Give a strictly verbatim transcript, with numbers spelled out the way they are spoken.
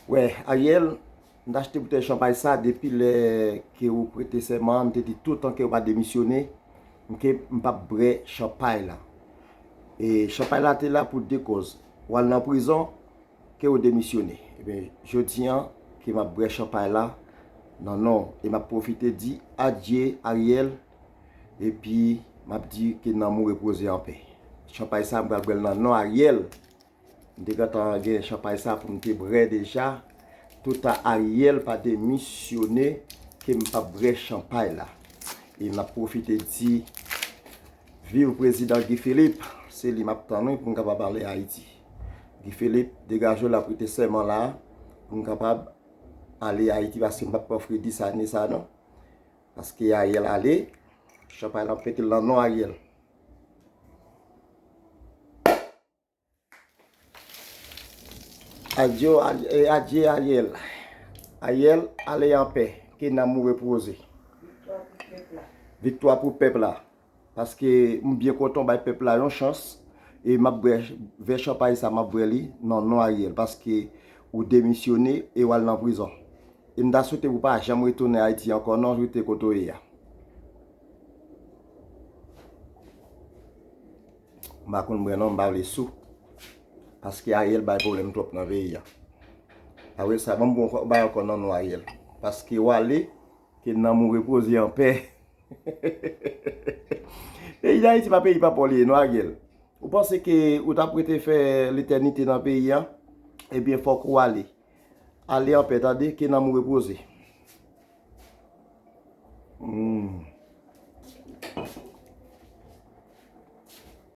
Wè, Ariel, m t achte boutèy chanpay sa depi lè ke ou prete sèman an, m te di toutan ke ou pa demisyone, ke m p ap bwè chanpay la. E chanpay la te la pou de kòz. Ou al nan prizon, ke ou demisyone. Ebyen, jodi an, ke m ap bwè chanpay la nan non w. E m ap pwofite di adye Ariel, epi m ap di ke nanm ou repoze anpè. Chanpay sa, m pral bwè l nan non Ariel. M te gentan gen chanpay sa pou m te bwè deja. Toutan Ariel pa demisyone, ke m p ap bwè chanpay la. E m ap pwofite di, viv prezidan Guy Philippe, se li m ap tann wi pou m kapab ale Ayiti. Guy Philippe, degaje w la prete sèman la, pou m kapab ale Ayiti, paske m p ap pran fredi sa ane sa non. Paske Ariel ale, chanpay la m pete l nan non Ariel. Adye, adye, adye Ariel. Ariel, ale anpè, ke nanm ou repoze. Viktwa pou pèp la. Paske m byen kontan w bay pèp la yon chans, e m ap bwè vè chanpay sa, m ap bwè li nan non Ariel, paske ou demisyone e w al nan prizon. E m ta swete pou w pa janm retounen Ayiti ankò non, rete kote w ye a. M pa konn bwè non, m pa vle sou. Paske Ariel bay pwoblèm twòp nan peyi a. Apre sa, ban m bon bay ankò nan non Ariel. Paske w ale, ke nanm ou repoze anpè. Peyi Dayiti pa peyi pa pa w li ye non Ariel. Ou panse ke ou t ap rete fè letènite nan peyi a? Ebyen, fòk ou ale. Ale anpè, tande, ke nanm ou repoze. Hmm.